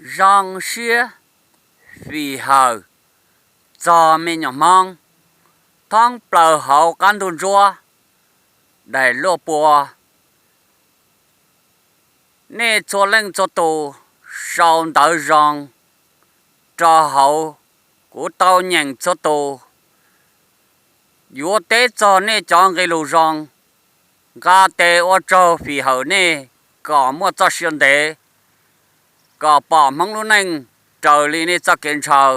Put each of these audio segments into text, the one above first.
Zoo siab fim hawm txog me nyuam Hmoob thoob plaws hauv qab ntuj ntsuab daim luaj pua. Nej txhua leej txhua tus sau ntawv zoo rau hauv, kuv tau nyeem txhua tus yuav teb txog nej cov nqe lus zoo, nqa tes ua tsaug fim hawm nej kom muaj txoj sia ntev, kom pom Hmoob lub neej raws li nej txoj kev ntshaw.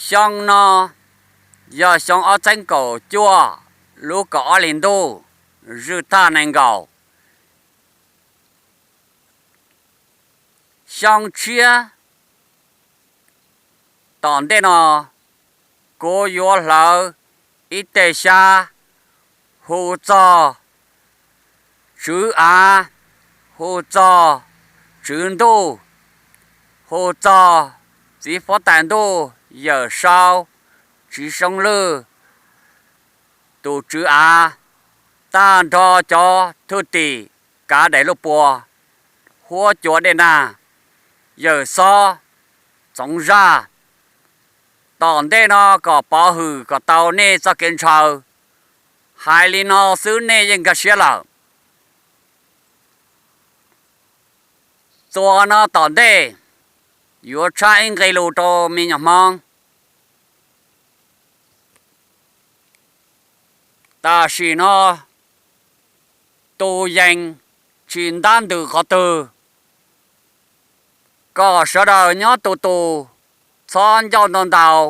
Xyoo no yog xyoo ob txheeb kaum cuaj lub kaum ob hli ntuj, zwj thaj nees nkaum. Xyoo tshiab tom ntej no, kuv yuav hlawv ib teg xyab hu txog tswv av, hu txog tswv ntuj, hu txog txiv huab tais ntuj Yawm Saub Tswv Soob Lwj tus tswv av, tag nrho cov thwj tim kav daim luaj pua, huab cua dej nag, Yawm Xob Txoov Zaj. Tom ntej no kom pov hwm kom tau nej txoj kev ntshaw. Hais li no xwb nej yeej nkag siab lawm. Txuas no tom ntej yuav tshaj ib nqe lus rau me nyuam Hmoob. Tam sim no tus yees tsis ntab ntws qhov twg, kom sawv daws nyob tus tus txhob ncauj ntau ntau,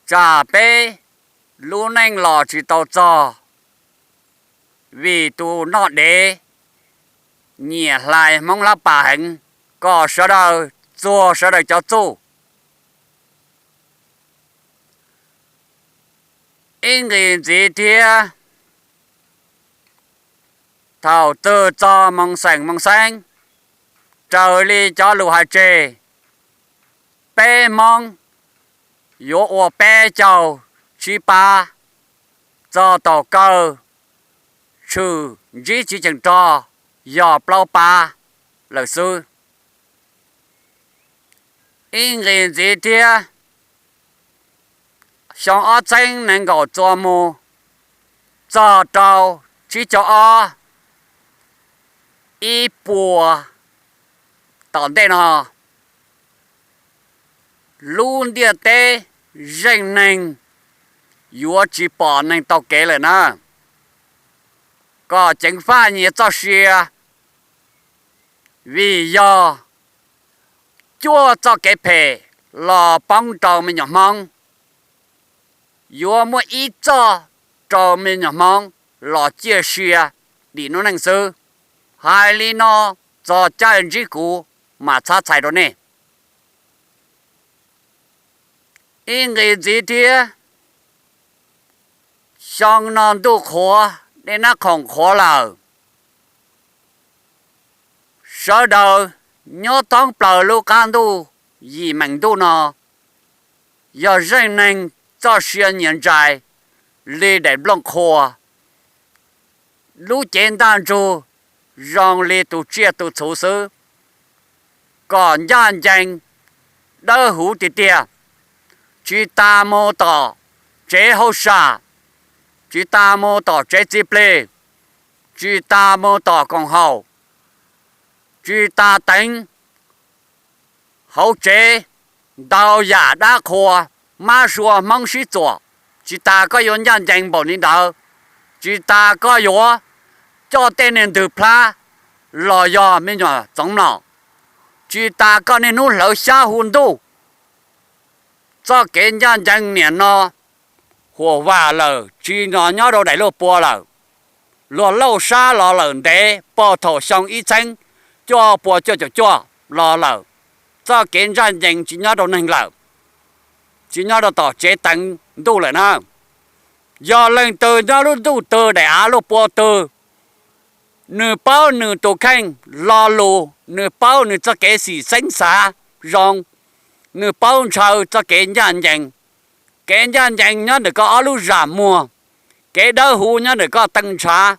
tsam peb lub neej los tsis tau txog, vim tus noj dev nyiam hlais Hmoob lab pas heev, kom sawv daws txuag sawv daws cov txuj. Ib nqis ntxiv thiab, thaum twg txog moo xeem moo xeeb, raws li cov lus hais tseg, peb Hmoob yuav ua peb caug tsib pab, txog thaum kawg tshwm ntsib tsis cheem rog yog plaub pab lawm xwb. Ib nqis ntxiv thiab, xyoo ob txheeb nees nkaum txuas mus txog rau tsib caug ob, ib puas tom ntej no, lub ntiaj teb zeej neeg yuav tsis pom neeg taug kev lawm na. Kom ceev faj nyias txoj sia, vim yog cuaj txoj kev phem los poob rau me nyuam Hmoob, yuav muaj ib txoj rau me nyuam Hmoob los ciaj sia dim noob neej xwb. Hais li no, txog caij ntsib kuv mam txhab txhais rau nej. Ib nqis ntxiv thiab, xyoo no ntuj qhuav, dej nab khoom qhuav lawm. Sawv daws nyob thoob plaws lub qab ntuj yim meem ntuj no, yog zeej neeg txoj sia nyias ntsais li daim nplooj qhua, lub cev ntaj ntsug zoo li tus tsiaj tus txhu xwb, kom ncaj ncees dawb huv tiag tiag, tsis tas mus tom tsev hauj sam, tsis tas mus tom tsev txiv plig, tsis tas mus tom koom haum, tsis tas teev hauv tsev, ntau yam dab qhua, mab sua Hmoob sib txuam, tsis tas koj yuav ncaj ncees npaum li ntawd, tsis tas koj yuav coj tej niag ntws plab los yog me nyuam txoov mlom, tsis tas koj niaj hnub hlawv xyab hu ntuj. Txoj kev ncaj ncees niam no huam vam lawm, tsis nyob rau daim luaj pua lawm. Luag lauj sab los lawm ntev puag thaum xyoo ib txheeb cuaj pua cuaj caum cuaj los lawm. Txoj kev ncaj ncees tsis nyob rau neeg lawm, tsis nyob rau tom tsev teev ntuj lawm na. Yog leej twg nyob lub ntuj twg daim av luaj pua twg, nws paub nws tus kheej lo lus, nws paub nws txoj kev xim xeeb xav zoo, nws paub ntshaw txoj kev ncaj ncees. Kev ncaj ncees nyob ntawm koj ob lub zam muag, kev dawb huv nyob ntawm koj teej ntshav.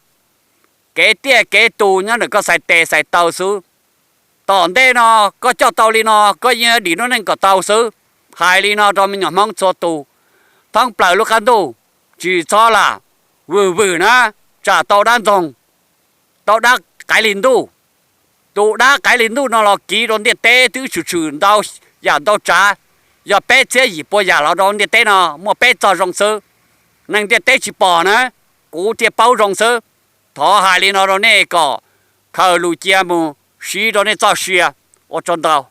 kev tiaj kev tus nyob ntawm koj xaiv tes xaiv taw xwb. Tom ntej no koj coj tau li no koj yeej dim lub neej kom tau xwb. Hais li no rau me nyuam Hmoob txhua tus, thoob plaws lub qab ntuj, tsis txhob lam vwm vwm na, tsam tau dab ntxoog, tau dab qaiv li ntuj. Tus dab qaiv li ntuj no los kiv rau ntiaj teb twb tshwm tshwm ntau yam ntau tsav, yog peb txhiab yim pua yam los rau ntiaj teb no muaj peb txog zoo xwb. Neeg ntiaj teb tsis pom na, kuv thiaj paub zoo xwb. Thov hais li no rau nej kom khaws lus cia mus siv rau nej txoj sia. Ua tsaug ntau.